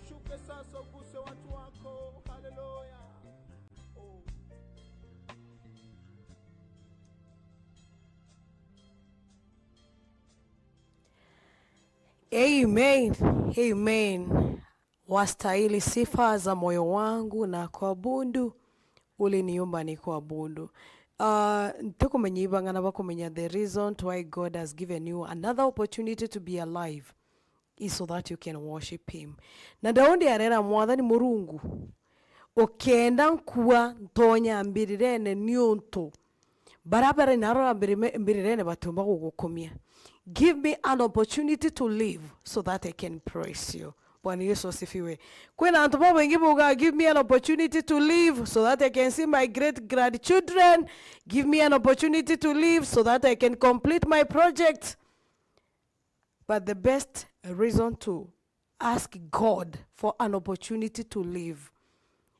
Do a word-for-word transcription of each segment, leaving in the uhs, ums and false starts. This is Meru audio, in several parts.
Shuke sasa, uguse watu wako. Haleluya. Oh. Amen. Amen. Wastahili sifa za moyo wangu na kuabudu, uliniumba ni kuabudu. Uh, ntikumenya ibang'ana bakumenya the reason why God has given you another opportunity to be alive is so that you can worship him. Na Daudi arera Mwathani Murungu, ukenda nkua ntonya mbirirene niuntu bara bari naro mbirime-, mbirirene batiumba gugukumia. Give me an opportunity to live so that I can praise you. Bwana Yesu asifiwe. Kwina antu babaingi bauga, "Give me an opportunity to live so that I can see my great grandchildren. Give me an opportunity to live so that I can complete my project." But the best reason to ask God for an opportunity to live,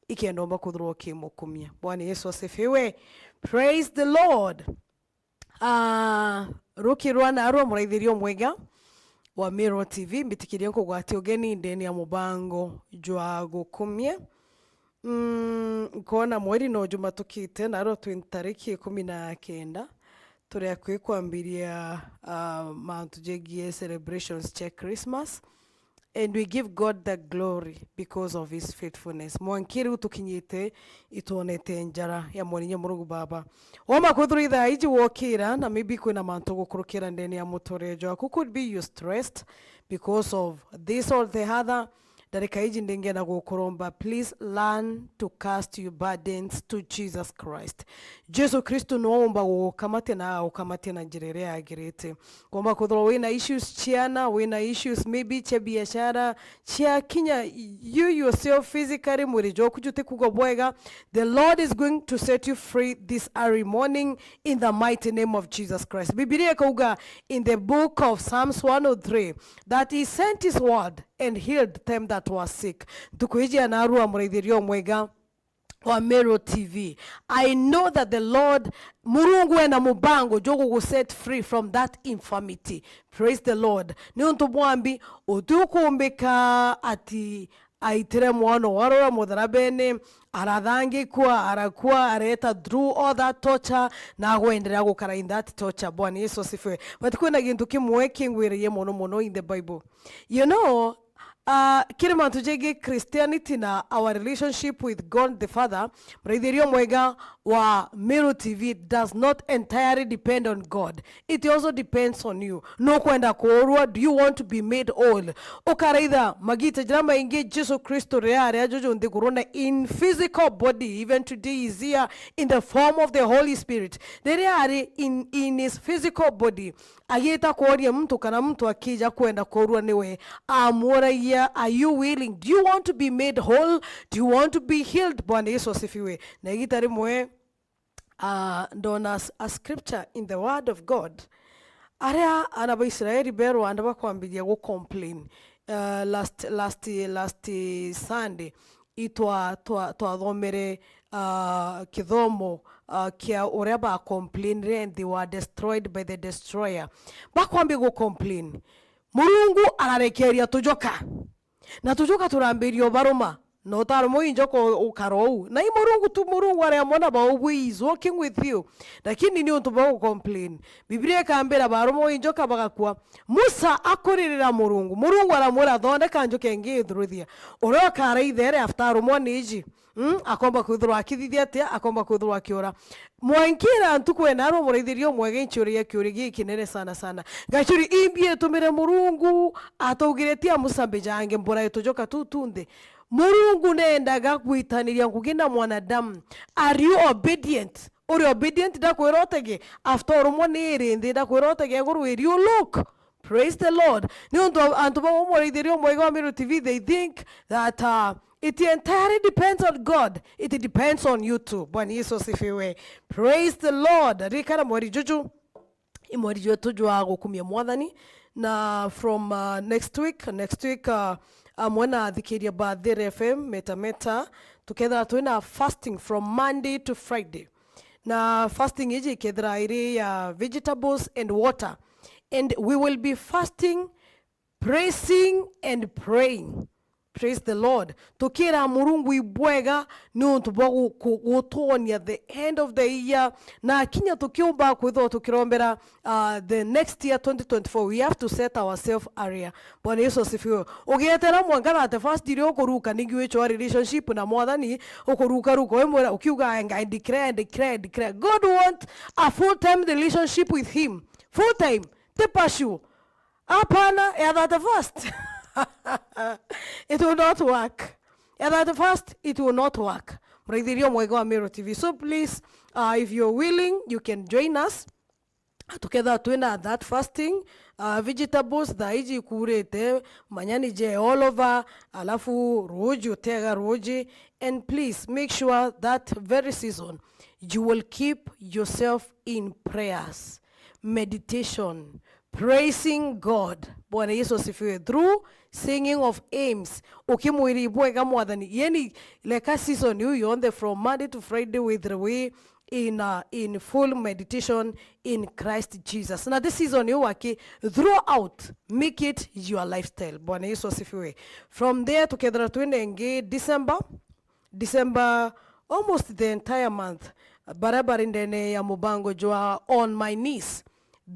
ikenda umba kwithirwa ukimukumia. Bwana Yesu asifiwe. Praise the Lord. Ah, rukirwa narua muraithiria umwega wa Meru T V, mbitikirie nkugwatia ugeni ndeni ya mubango jwa gukumia. Mm, nkona mweri no jumatukite, narua twi ntariki ikumi na kenda, turi akui kwambiria, ah, mantu jegie celebrations cia Christmas. And we give God the glory because of his faithfulness. Mwanki riu tukinyite, itwonete njara ya mwarinya Murungu Baba. Woma kwithirwa ithaa iji wokira, na maybe kwina mantu gukurukira ndeni ya muturire jwaku. Could be you stressed because of this or the other. Ndarika iji ndingenda gukuromba, please learn to cast your burdens to Jesus Christ. Jesu Kristo niwe umba gugukamatia na agukamatia na njira iria yagirite. Komba kwithirwa wina issues ciana, wina issues maybe cia biashara, cia kinya you yourself physically, mwiri jwaku juti kuga bwega. The Lord is going to set you free this early morning in the mighty name of Jesus Christ. Bibilia ikauga in the book of Psalms one oh three that he sent his word and healed them that were sick. Ntuku iji anarua muraithiria umwega wa Meru T V. I know that the Lord, Murungu ena mubango jwa gugu set free from that infirmity. Praise the Lord. Ni untu bwambi, uti ukumbika ati aitire mwana warora mutharabene, arathangikwa, arakua, areta through all that torture, na agwenderea gukara in that torture. Bwana Yesu asifiwe. But kwina gintu kimwe kingwiririe mono mono in the Bible. You know, uh, kiri mantu jegie Christianity na our relationship with God the Father, muraithirio mwega wa Meru T V does not entirely depend on God. It also depends on you. No kwenda kuurua, do you want to be made whole? Ukaraitha magita jira maingi Jesu Kristo riria ari ajo jonthe kuruna in physical body, even today is here in the form of the Holy Spirit. Riria ari in, in his physical body, agita kworia muntu kana muntu akija kwenda kurua niwe amuragia, "Are you willing? Do you want to be made whole? Do you want to be healed?" Bwana Yesu asifiwe. Na igita rimwe, ah, ndona s-, a scripture in the word of God. Aria ana ba Israeli berwa anda bakwambiria gu complain, ah, last, last, last Sunday, itwa, twa, twathomere, ah, kithomo, ah, kia uria ba complainire and they were destroyed by the destroyer. Bakwambia gu complain, Murungu ararekeria tujoka. Na tujoka turambiria ubaruma. Na utarumwa i njoka u-, ukara uu. Na i Murungu tu, Murungu aria mwana ba ugwe is working with you. Lakini ni untu bwa gu complain. Bibilia ikambira barumwa i njoka bagakua. Musa akuririra Murungu. Murungu aramwira, "Thondeka njoka ingi ithuruthia." Uria ukara ithere after arumwa ni iji. Mm, akomba kwithirwa akithithia atia? Akomba kwithirwa akiura. Mwankira ntuku ena arumwa muraithirio mwega inciuria kiuria gikinene sana sana. Ngacuri imbi itumire Murungu ataugire ti amusambe jange mbura itujoka tu tunthi. Murungu nendaga gwitaniria ngugi na mwanadamu. Are you obedient? Uri obedient ndakwira utege? After urumwa ni iri nthi ndakwira utege iguru iri u look. Praise the Lord. Ni untu antu bamwe muraithirio mwega wa Meru T V, they think that, uh, it entirely depends on God. It depends on you too. Bwana Yesu asifiwe. Praise the Lord. Rikana mweri juju. I mweri jwetu jwa gukumia Mwathani. Na from, uh, next week, next week, uh, amwe na athikiria ba Thiri F M, Meta Meta, tukethira twina fasting from Monday to Friday. Na fasting iji ikethira iri ya vegetables and water. And we will be fasting, praising and praying. Praise the Lord. Tukira Murungu ibwega niuntu bwa gu-, gu-, gutwonia the end of the year, na kinya tukiumba kwithirwa tukirombera, uh, the next year, twenty twenty-four, we have to set ourselves earlier. Bwana Yesu asifiwe. Ugietera mwanka thirty-first iria ukuruka, ningi wichwa relationship na Mwathani, ukuruka ruka, wimwira, ukiuga, "I declare, I declare, I declare." God want a full-time relationship with him. Full-time. Ti partial. Hapana, ya thirty-first. It will not work. Ya thirty-first, it will not work. Muraithirio mwega wa Meru T V. So please, uh, if you're willing, you can join us. Tukethirwa twina that fasting, uh, vegetables, thaa iji ikurite, manyani je all over, alafu ruuji utega ruuji. And please make sure that very season, you will keep yourself in prayers, meditation, praising God. Bwana Yesu asifiwe. Through singing of hymns, ukimwira ibwega Mwathani. Yani, leka season iu yonthe from Monday to Friday with the way in, uh, in full meditation in Christ Jesus. Na this season iu waki throughout, make it your lifestyle. Bwana Yesu asifiwe. From there, tukethira twina ingi December, December, almost the entire month, baria bari ndene ya mubango jwa On My Knees,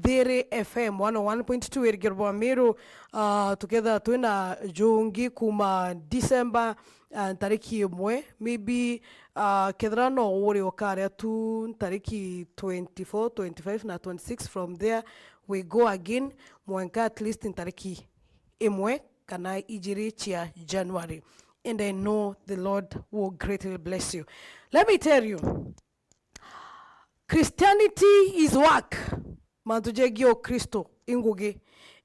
Thiri F M one oh one point two irigiro bwa Meru, uh, tukethira twina jungi kuma December, uh, ntariki imwe, maybe, uh, kethira no uri ukaria tu ntariki twenty-four, twenty-five na twenty-six, from there we go again, mwanka at least ntariki imwe kana ijiri cia January. And I know the Lord will greatly bless you. Let me tell you, Christianity is work. Mantu jegie Ukristo i ngugi.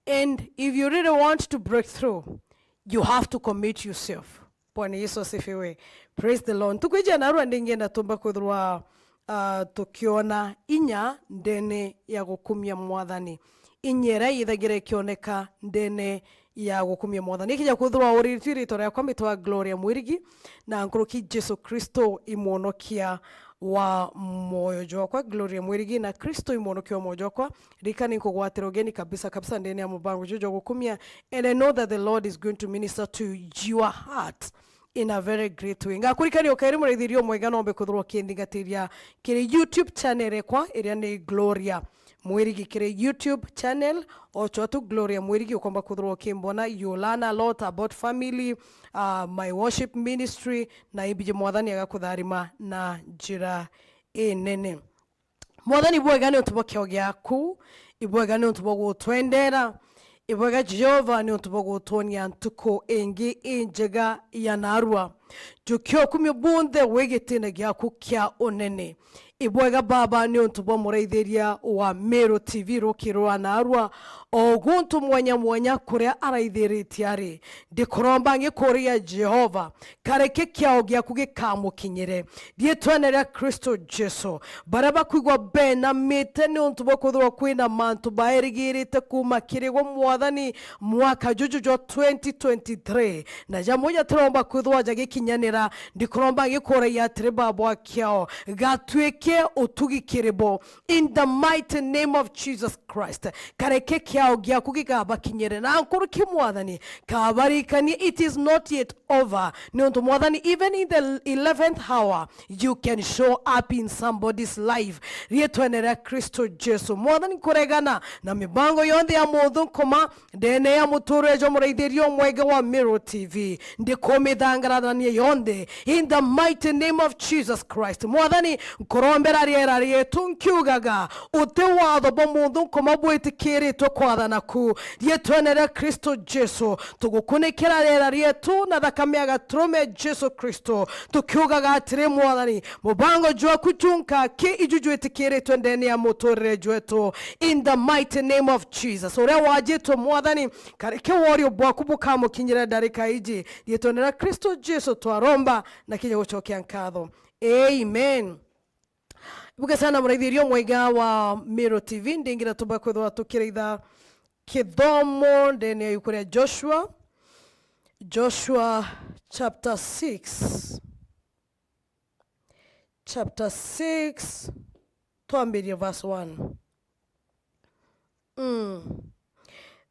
And if you really want to break through, you have to commit yourself. Bwana Yesu asifiwe. Praise the Lord. Ntuku iji ya narua ndingienda tumba kwithirwa, ah, tukiona inya ndene ya gukumia Mwathani. Inya iria yithagira ikioneka ndene ya gukumia Mwathani. Ikija kwithirwa uriritue, ritwa riakwa mbitwa Gloria Mwirigi, na nkuruki Jesu Kristo i mwonokia wa moyo jwakwa. Gloria Mwirigi na Kristo i mwonokia wa moyo jwakwa. Rika ni nkugwatira ugeni kabisa, kabisa ndene ya mubango juju jwa gukumia. And I know that the Lord is going to minister to your heart in a very great way. Ngakurikania ukairi muraithirio mwega nombe kwithirwa ukindingatiria kiri YouTube channel ekwa iria ni Gloria Mwirigi kiri YouTube channel, ochwa tu Gloria Mwirigi, ukomba kwithirwa ukimbona. You learn a lot about family, uh, my worship ministry, na imbiji Mwathani agakutharima na njira inene. Mwathani, ibwega ni untu bwa kiao giaku, ibwega ni untu bwa gutwendera, ibwega Jehova ni untu bwa gutwonia ntuku ingi injega ya narua. Njukia ukumio bunthe wi gitine giaku kia unene. Ibwega Baba, ni untu bwa muraithiria wa Meru T V ruki rwa narua, o guntu mwanya mwanya kuria araithiritie ari. Ndikuromba ngikuria Jehova, kareke kiao giaku gikamukinyire. Riitwene ria Kristo Jesu, baria bakwigua benamite ni untu bwa kwithirwa kwina mantu baerigirite kuuma kiri gwe Mwathani mwaka juju jwa twenty twenty-three, na jamwe jatiromba kwithirwa jagikinyanira, ndikuromba ngikuragia atiri, Baba wa kiao, gatuike utugi kiri bo. In the mighty name of Jesus Christ, kareke kiao giaku gigabakinyire na nkuruki Mwathani, kabarikanie it is not yet over. Niuntu Mwathani, even in the eleventh hour, you can show up in somebody's life. Riitwene ria Kristo Jesu, Mwathani, kuregana na mibango yonthe ya muthunkuma, ndene ya muturire jwa muraithiria umwega wa Meru T V, ndikumithangarania yonthe in the mighty name of Jesus Christ. Mwathani, nkurombera riera rietu nkiugaga, uti watho bwa munthu nkoma bwitikiritwe kwathana ku. Riitwene ria Kristo Jesu, tugukunikira riera rietu na thakame ya gaturume Jesu Kristo, tukiugaga atiri, Mwathani, mubango jwaku junka ki iju jwitikiritwe ndene ya muturire jwetu, in the mighty name of Jesus. Uria wajitwe, Mwathani, kareke worio bwaku bukamukinyira ndarika iji. Riitwene ria Kristo Jesu twaromba na kinya gucokia nkatho. Amen. Ibuke sana muraithirio mwega wa Meru T V, ndingira tumba kwithirwa tukiraitha kithomo ndene ya ibuku ria Joshua. Joshua chapter six. Chapter six, twambirie verse one. Mm.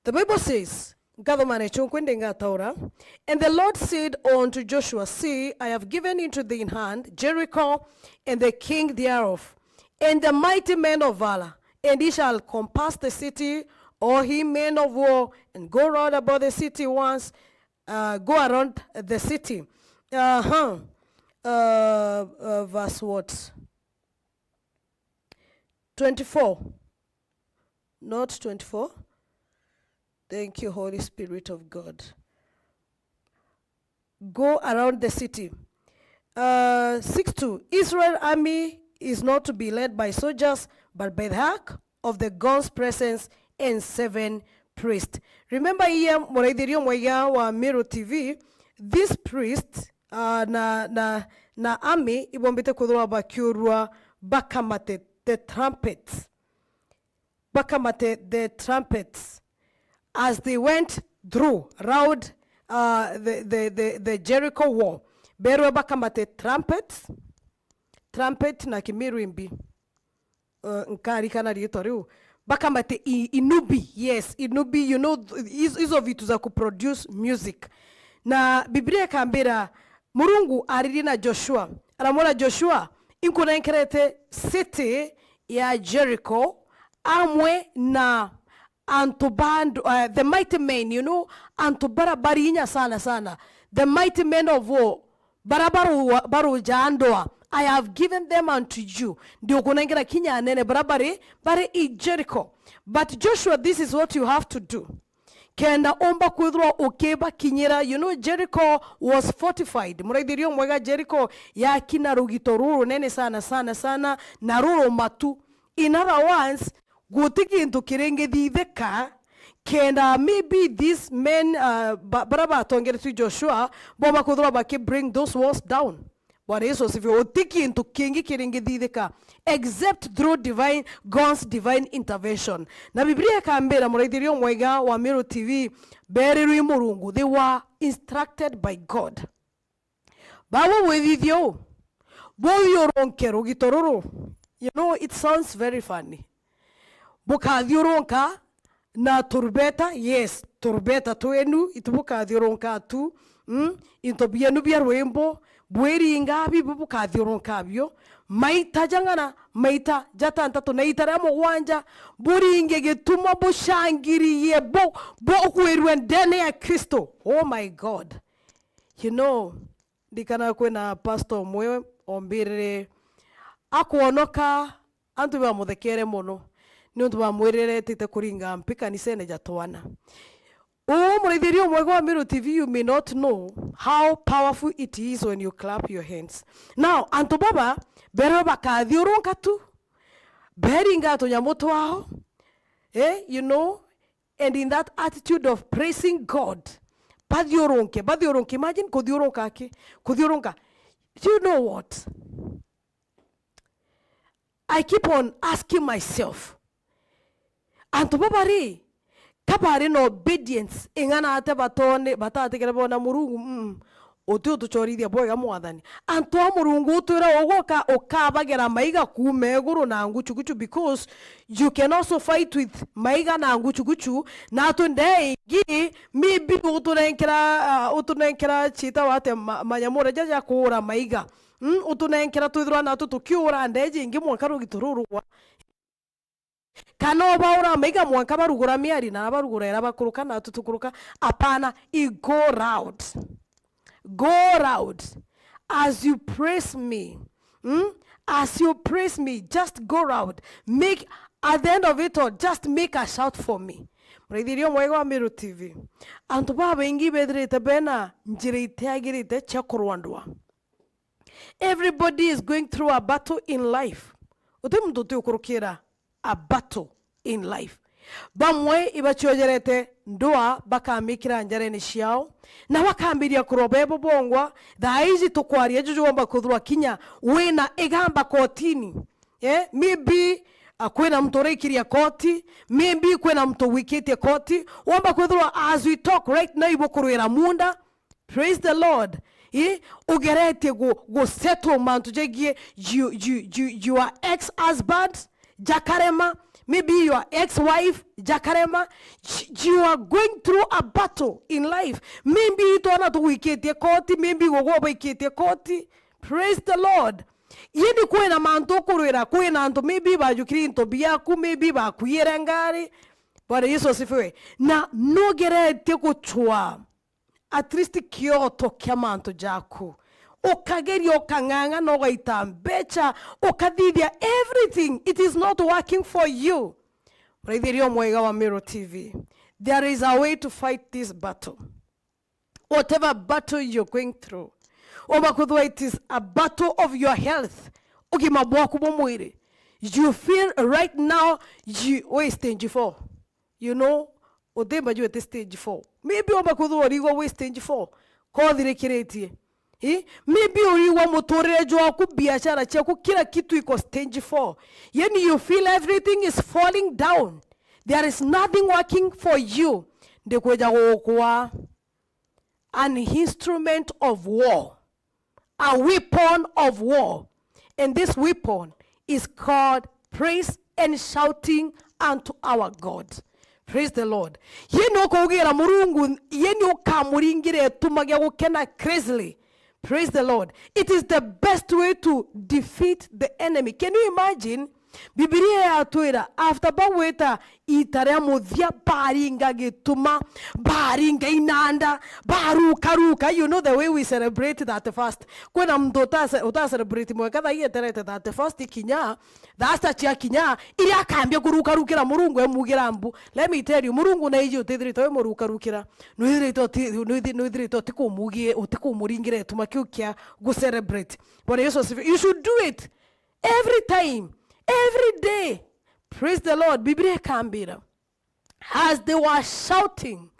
The Bible says, Nkathoma na ichunku indi ngataura. And the Lord said unto Joshua, See, I have given into thine hand Jericho and the king thereof, and the mighty men of valor, and ye shall compass the city, all ye men of war, and go round about the city once, uh, go around the city. Uh-huh. Uh, uh, verse what? Twenty-four. Not twenty-four. Thank you, Holy Spirit of God. Go around the city. Uh, six two, Israel army is not to be led by soldiers, but by the ark of the God's presence and seven priests. Remember here, muraithirio mwega wa Meru T V, this priest, uh, na, na, na army ibombite kwithirwa bakiurua bakamate the trumpets. Bakamate the trumpets as they went through round, uh, the, the, the, the Jericho wall. Berwe bakamate trumpets, trumpet na Kimiru imbi. Uh, nkarikana riitwa riu. Bakamate i-, inubi, yes, inubi, you know, th-, hizo, hizo vitu za kuproduce music. Na Biblia ikambira, Murungu aririe na Joshua, aramwira, Joshua, inkunenkerete city ya Jericho amwe na antu ba andu, uh, the mighty men, you know, antu bara bari inya sana sana, the mighty men of war, bara baru-, baruja ndwaa, I have given them unto you. Ndiukunengera kinya anene bara bari, bari i Jericho. But Joshua, this is what you have to do. Kenda umba kwithirwa ukibakinyira, you know, Jericho was fortified. Muraithirio mwega, Jericho yaki na rugito rurunene sana, sana, sana, na rurumatu. In other words, guti gintu kiringithithika kenda maybe these men, uh, ba-, bara batongeretue Joshua, bo bakwithirwa baki bring those walls down. Bwana Yesu asifiwe. Uti kintu kingi kiringithithika except through divine, God's divine intervention. Na Biblia ikambira, muraithirio mwega wa Meru T V, berirwe i Murungu, they were instructed by God. Baba, bwithithie uu, buthiurunke rugito ruru. You know, it sounds very funny. Bukathiurunka na turubeta, yes, turubeta twenu itu bukathiurunka tu, mm, into bienu bia rwimbo, bwiringa bibu bukathiurunka bio, maita jang'ana, maita jatantatu na ita ria mugwanja, buringe gituma, bucangiririe, bu-, bugwirue ndene ya Kristo. Oh my God. You know, ndikana kwina pastor umwe ombirire akwonoka, antu bamuthekere mono niuntu bamwirire etite kuringa mpi kanisene ja twana. Uu muraithirio mwega wa Meru T V, you may not know how powerful it is when you clap your hands. Now, antu baba berwe bakathiurunka tu, beringa tunyamu twao, eh, you know, and in that attitude of praising God, bathiurunke, bathiurunke. Imagine kuthiurunka aki, kuthiurunka. Do you know what? I keep on asking myself, antu baba ri, ka bari na obedience ing'ana atia batone, batatigere bona Murungu? Mm. Uti utuchorithia bwega, Mwathani. Antu a Murungu utwira uguka ukabagera maiga kuuma iguru na nguchuguchu, because you can also fight with maiga na nguchuguchu, na atwi ndee ingi, maybe utunenkera, uh, utunenkera chita wate ma-, manyamure jaja kuura maiga. Mm, utunenkera twithirwa natu tukiura ndee jingi mwanka rugito ruru rwa Kana ubaura maiga mwanka barugura miari na barugura era bakuruka na tutukuruka. Apana, i go loud. Go loud. As you praise me, hmm? As you praise me, just go loud. Make, at the end of it all, just make a shout for me. Muraithirio mwega wa Meru T V. Antu babaingi bethirite bena njira itiagirite cia kurwandwa. Everybody is going through a battle in life. Uti muntu uti ukurukira a battle in life. Bamwe ibaciojerete ndwaa bakamikira njarene ciao, na bakambiria kurwa bebo bongwa. Thaa iji tukwaria juju womba kuthurwa kinya wina igamba kotini. Eh, maybe, ah, kwina muntu uraikiria koti, maybe kwina muntu wikitie koti, womba kwithirwa as we talk right now ibukurwira munda, Praise the Lord. Eh? Ugeretie gu, gu settle mantu jegie you, you, you, your ex-husband, jakarema, Maybe your ex-wife, jakarema, y-, you are going through a battle in life. Maybe itwana tugwikitie koti, maybe gogo baikitie koti. Praise the Lord. Yeni kwina mantu ukurwira, kwina antu maybe bajukire into biaku, maybe bakuiyire ngari. Bwana Yesu asifiwe. Na nugeretie gucwa at least kioto kia mantu jaku. Ukageria, ukang'ang'ana, ugaita mbecha, ukathithia everything. It is not working for you. Muraithiria umwega wa Meru T V. There is a way to fight this battle. Whatever battle you're going through, umba kwithirwa it is a battle of your health, ugima bwaku bwa mwiri. You feel right now you, we stage four. You know, uthimba juu ati stage four. Maybe umba kwithirwa urigwa wi stage four, kothirikiritie. Eh? Maybe urigwa muturire jwaku, biashara ciaku, kila kitu iko stage four. Yani you feel everything is falling down. There is nothing working for you. Ndikwija gukwa an instrument of war, a weapon of war. And this weapon is called praise and shouting unto our God. Praise the Lord. Yeni ukaugira Murungu, yeni ukamuringira ituma gia gukena crazily. Praise the Lord. It is the best way to defeat the enemy. Can you imagine? Bibilia yatwira, after bagwita ita ria muthia, baringa gituma, baringa inanda, barukaruka. You know the way we celebrate thirty-first. Kwina muntu uta-, uta celebrate mweka thaa ii eterete thirty-first ikinya, thaa sita ciakinya, iria akambia kurukarukira Murungu emugira mbu. Let me tell you, Murungu naiji utithirite wi murukarukira. Nwithirite uti-, nwithi-, nwithirite utikumugie-, utikumuringira gituma kiu kia gu celebrate. Bwana Yesu asifiwe. You should do it. Every time, every day. Praise the Lord. Biblia ikambira, as they were shouting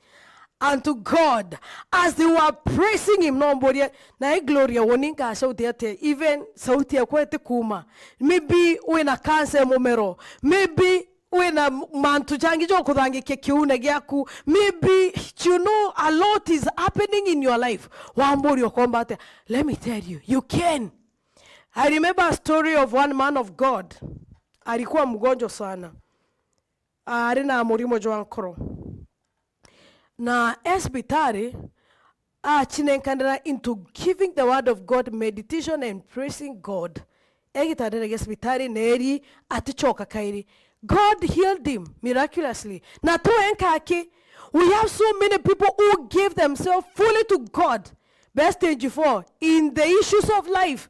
unto God, as they were praising him, no mburie, na i Gloria, woni nga shout atia? Even sauti yakwa itikuma. Maybe wina cancer ya mumero. Maybe wina mantu jangi ja kuthangikia kiune giaku. Maybe, you know, a lot is happening in your life. Wamburia ukomba atia? Let me tell you, you can. I remember a story of one man of God. Alikuwa mgonjwa sana. Ari na murimo jwa nkoro. Na e cibitari, achinenkanira into giving the word of God, meditation and praising God. E gitandene gia cibitari, na eri atichoka kairi. God healed him miraculously. Na to enka aki, we have so many people who give themselves fully to God. Be stage four in the issues of life.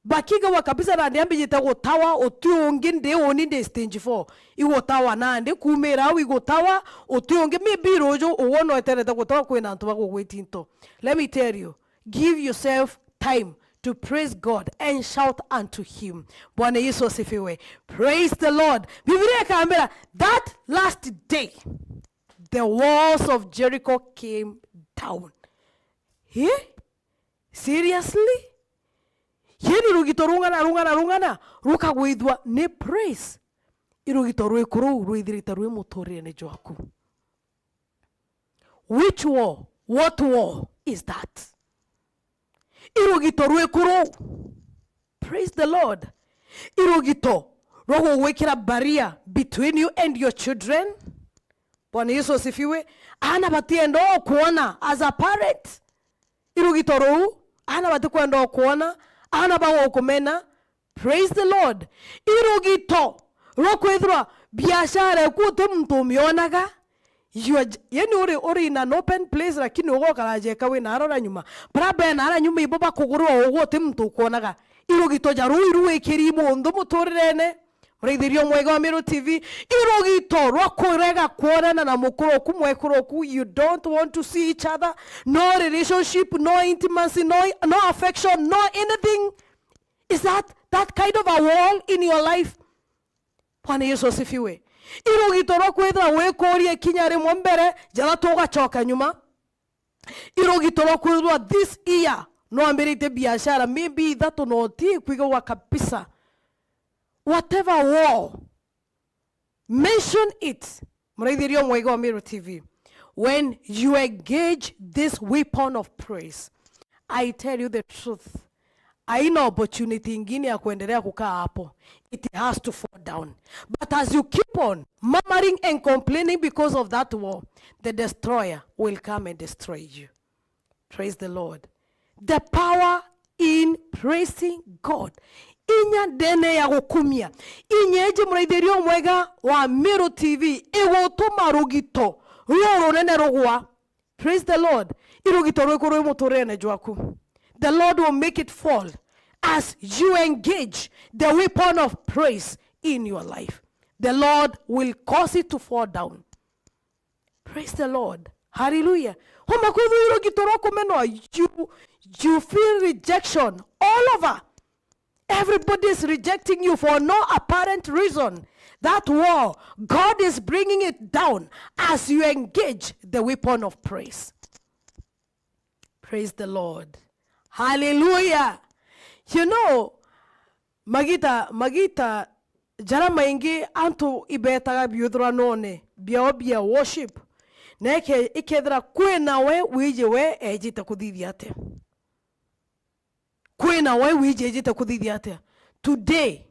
Bakigawa kabisa, na ndiambijite gutawa, uti ungi ndi uni ndi stage four. Igutawa nandi, kumira au igutawa, uti ungi. Maybe ruju uwona weterete gutawa, kwina antu bagugwiti into. Let me tell you, give yourself time to praise God and shout unto him. Bwana Yesu asifiwe. Praise the Lord. Biblia ikambira, that last day, the walls of Jericho came down. Eh? Seriously? Yeni rugito rung'ana, rung'ana, rung'ana, rukagwithua ni praise. I rugito rwiku ruu rwithirite rwi muturirene jwaku? Which war? What war is that? I rugito rwiku ruu? Praise the Lord. I rugito rwa gugwikira barrier between you and your children? Bwana Yesu asifiwe. Aana batienda o kuona as a parent. I rugito ruu, aana batikwenda o kuona, aana bagukumena. Praise the Lord. I rugito rwa kwithirwa biashara eku uti muntu umionaga. You are j-, yani uri, uri in an open place, lakini ugokara jeka wina arora nyuma. Bara bena ara nyuma ibo bakugurwa ugu uti muntu ukwonaga. I rugito ja ruu iru wikiri munthu muturirene. Muraithirio mwega wa Meru T V, i rugito rwa kurega kwonana na mukuru oku, mwekuru oku, you don't want to see each other, no relationship, no intimacy, no, no affection, no anything. Is that, that kind of a wall in your life? Bwana Yesu asifiwe. I rugito rwa kwithira wikuria ikinya rimwe mbere, jathatu ugachoka nyuma. I rugito rwa kwithirwa this year no ambiritie biashara, maybe ithatu na uti kwigagwa kabisa. Whatever war, mention it. Muraithirio mwega wa Meru T V. When you engage this weapon of praise, I tell you the truth, haina opportunity ingine ya kuendelea kukaa hapo. It has to fall down. But as you keep on murmuring and complaining because of that war, the destroyer will come and destroy you. Praise the Lord. The power in praising God. Inya ndene ya gukumia. Inya iji muraithirio mwega wa Meru T V igutuma rugito rurunene rugwa. Praise the Lord. I rugito rwiku rwi muturene jwaku. The Lord will make it fall as you engage the weapon of praise in your life. The Lord will cause it to fall down. Praise the Lord. Hallelujah. Homa kwithirwa i rugito rwa kumenwa, you, you feel rejection all over. Everybody is rejecting you for no apparent reason. That war, God is bringing it down as you engage the weapon of praise. Praise the Lord. Hallelujah. You know, magita, magita jara maingi antu ibetaga biuthuranone biao bia worship, na ike-, ikethira kwina we wiji we ejite kuthithia atia. Kwina we wiji ejite kuthithia atia. Today,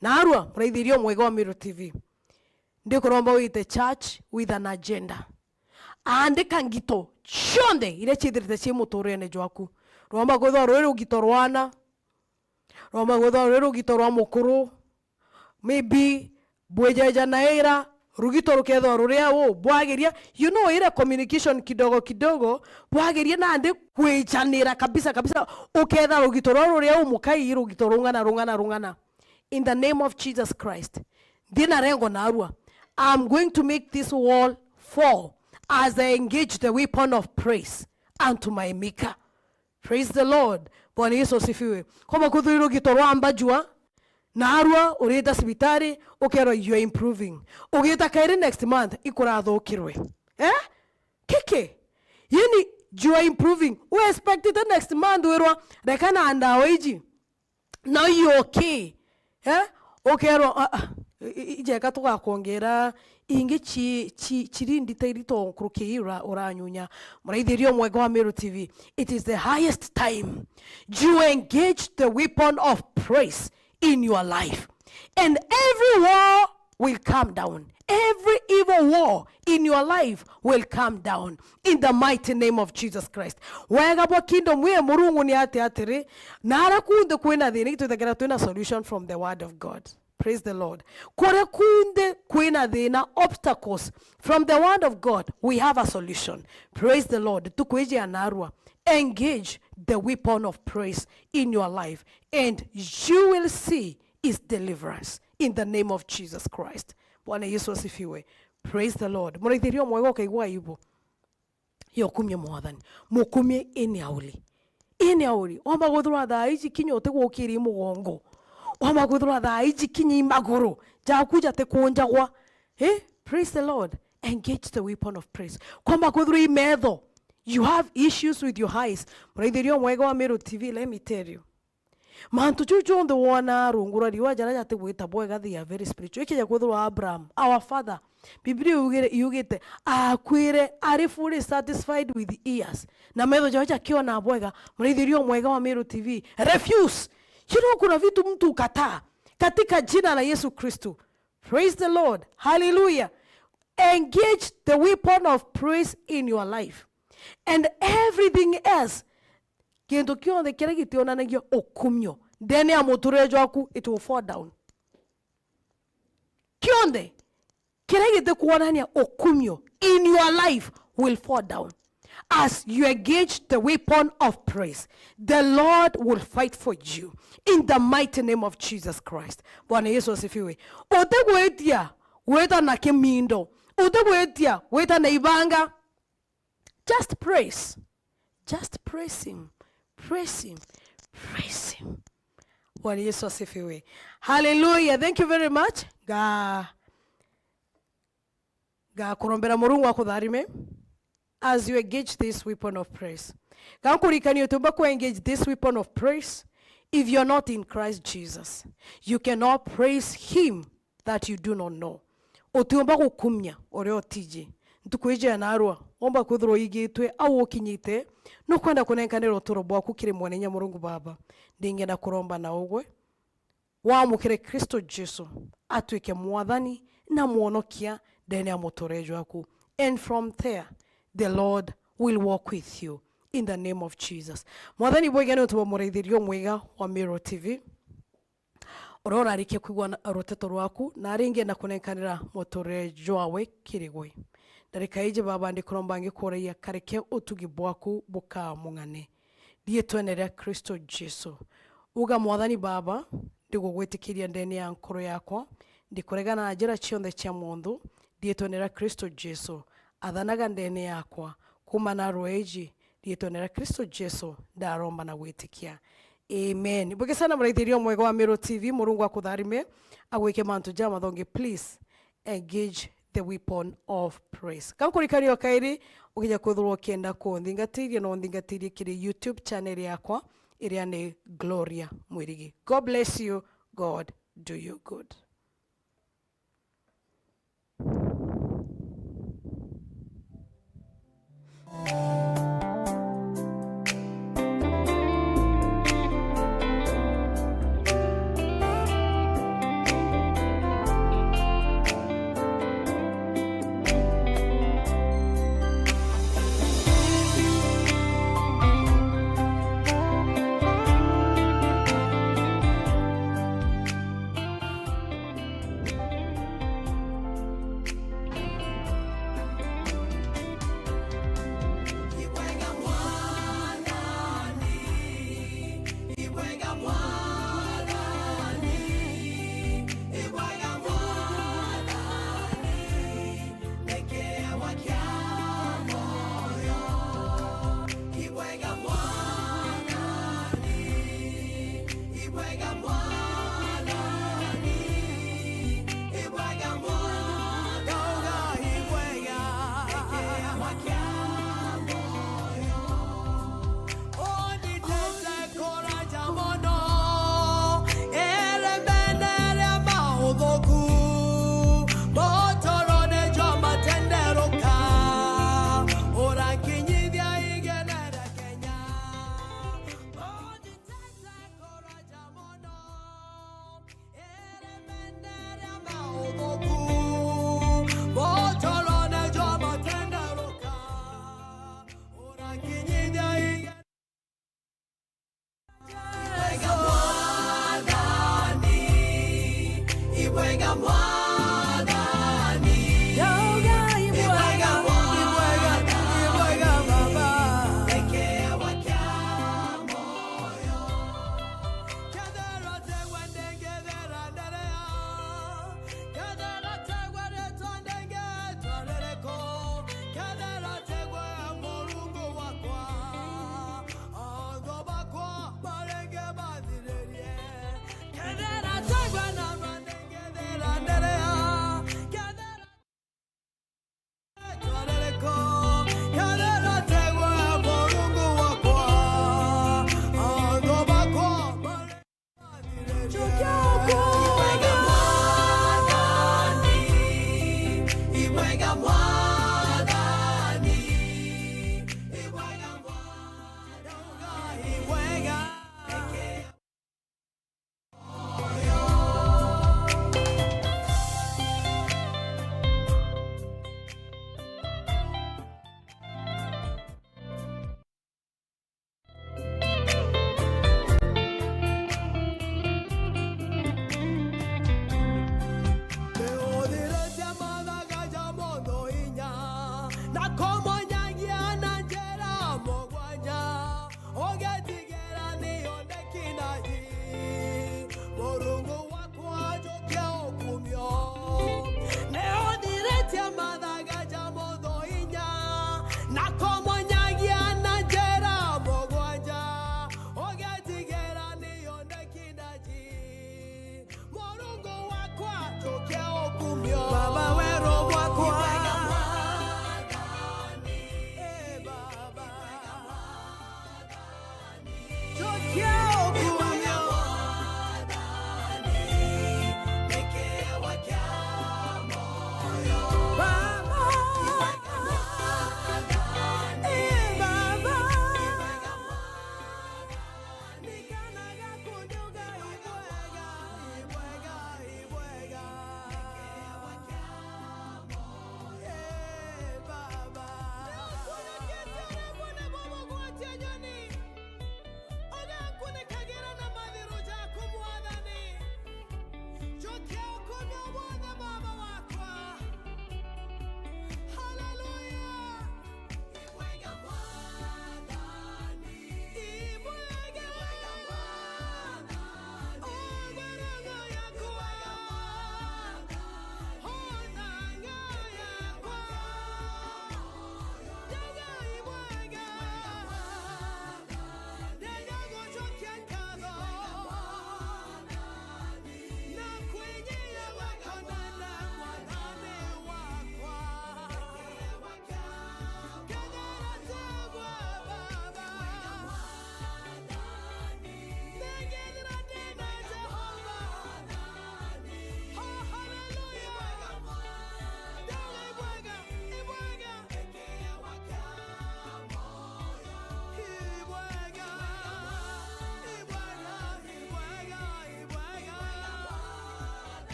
naarua muraithirio mwega wa Meru T V, ndikuromba wite church with an agenda. Andika ngito cionthe iria ciithirite cii muturene jwaku. Rwomba kwithirwa ruri rugito rwana, rwomba kwithirwa ruri rugito rwa mukuru, maybe bwijejanaira, rugito rukethirwa ruri au bwagiria, you know, ira communication kidogo kidogo, bwagiria nandi kwijanira kabisa kabisa, uketha rugito rwa ruri au mukai, rugito rung'ana, rung'ana, rung'ana. In the name of Jesus Christ, ndina rengo narua, I'm going to make this wall fall as I engage the weapon of praise unto my Maker. Praise the Lord. Bwana Yesu asifiwe. Koma kwithirwa i rugito rwa mbajua, naarua urita cibitari, ukerwa you are improving. Ugita kairi next month, ikurathukirwe. Eh? Kiki? Yini, you are improving. We expected next month wirwa, reka na ndawa iji. Now you okay. Eh? Ukerwa, ah, ah, i-, i-, ijeka tugakwongera ingi ci-, ci-, ciri ndita irito nkuruki ii ura-, uranyunya. Muraithirio mwega wa Meru T V, it is the highest time you engage the weapon of praise in your life, and every war will come down. Every evil war in your life will come down in the mighty name of Jesus Christ. Wega bwa kingdom wi Murungu ni ati atiri, nara kunthe kwina thina, itwithagira twina solution from the word of God. Praise the Lord. Kuria kunthe kwina thina, obstacles, from the word of God, we have a solution. Praise the Lord. Tukwiji anarua. Engage the weapon of praise in your life, and you will see his deliverance in the name of Jesus Christ. Bwana Yesu asifiwe. Praise the Lord. Muraithirio mwega ukaigua aibu ya ukumia Mwathani. Mukumie ini auri. Ini auri. Wamba kwithirwa thaa iji kinya utigukiria i mugongo. Wamba kwithirwa thaa iji kinya i maguru jaku jatikunjagwa. Eh? Praise the Lord. Engage the weapon of praise. Kwamba kwithirwa i metho. You have issues with your eyes. Muraithirio mwega wa Meru T V, let me tell you. Mantu jau jonthe wonaa rungu rwa riua jaria jatigwita bwega, they are very spiritual. Ikija kwithirwa Abraham, our father, Biblia yugire, yugite, aakuire ari fully satisfied with years. Na metho jao jakiona bwega, muraithirio mwega wa Meru T V. Refuse. You know, kuna vitu mtu ukataa katika jina la Yesu Kristo. Praise the Lord. Hallelujah. Engage the weapon of praise in your life. And everything else, kintu kionthe kiria gitionanagia ukumio ndene ya muturire jwaku, it will fall down. Kionthe kiria gitikwonania ukumio in your life will fall down. As you engage the weapon of praise, the Lord will fight for you in the mighty name of Jesus Christ. Bwana Yesu asifiwe. Utigwitia gwita na kimindo. Utigwitia gwita na ibanga. Just praise. Just praise him. Praise him. Praise him. Bwana Yesu asifiwe. Hallelujah. Thank you very much. Ga-, gakurombera Murungu akutharime as you engage this weapon of praise. Gankurikania utiumba ku engage this weapon of praise if you're not in Christ Jesus. You cannot praise him that you do not know. Utiumba gukumia uria utiji. Ntuku iji ya naarua, omba kwithirwa uigitwe au ukinyite, nukwenda kunenkanira uturo bwaku kiri Mweneinya Murungu Baba. Ndingenda kuromba na ugwe, wamukire Kristo Jesu atwike Mwathani na Mwonokia ndene ya muturire jwaku. And from there, the Lord will walk with you in the name of Jesus. Mwathani bwige ni untu bwa muraithirio mwega wa Meru T V, uria urarikia kwigua na ruteto rwaku, na aringi na kunenkanira muturire jwawe kiri gwe. Ndarika iji, Baba, ndikuromba ngikuragia kareke utugi bwaku bukamung'ane. Riitwene ria Kristo Jesu. Uga, Mwathani Baba, ndigugwitikiria ndene ya nkoro yakwa, ndikuregana na njira cionthe cia monthu, riitwene ria Kristo Jesu, athanaga ndene yakwa, kuuma naarua iji, riitwene ria Kristo Jesu, ndaromba na gwitikia. Amen. Bwikisana muraithirio mwega wa Meru T V, Murungu akutharime, agwike mantu jamathongi, please engage the weapon of praise. Kankurikania o kairi, ukija kwithirwa ukienda kunthingatiria, no unthingatirie kiri YouTube channel yakwa, iria ni Gloria Mwirigi. God bless you. God do you good.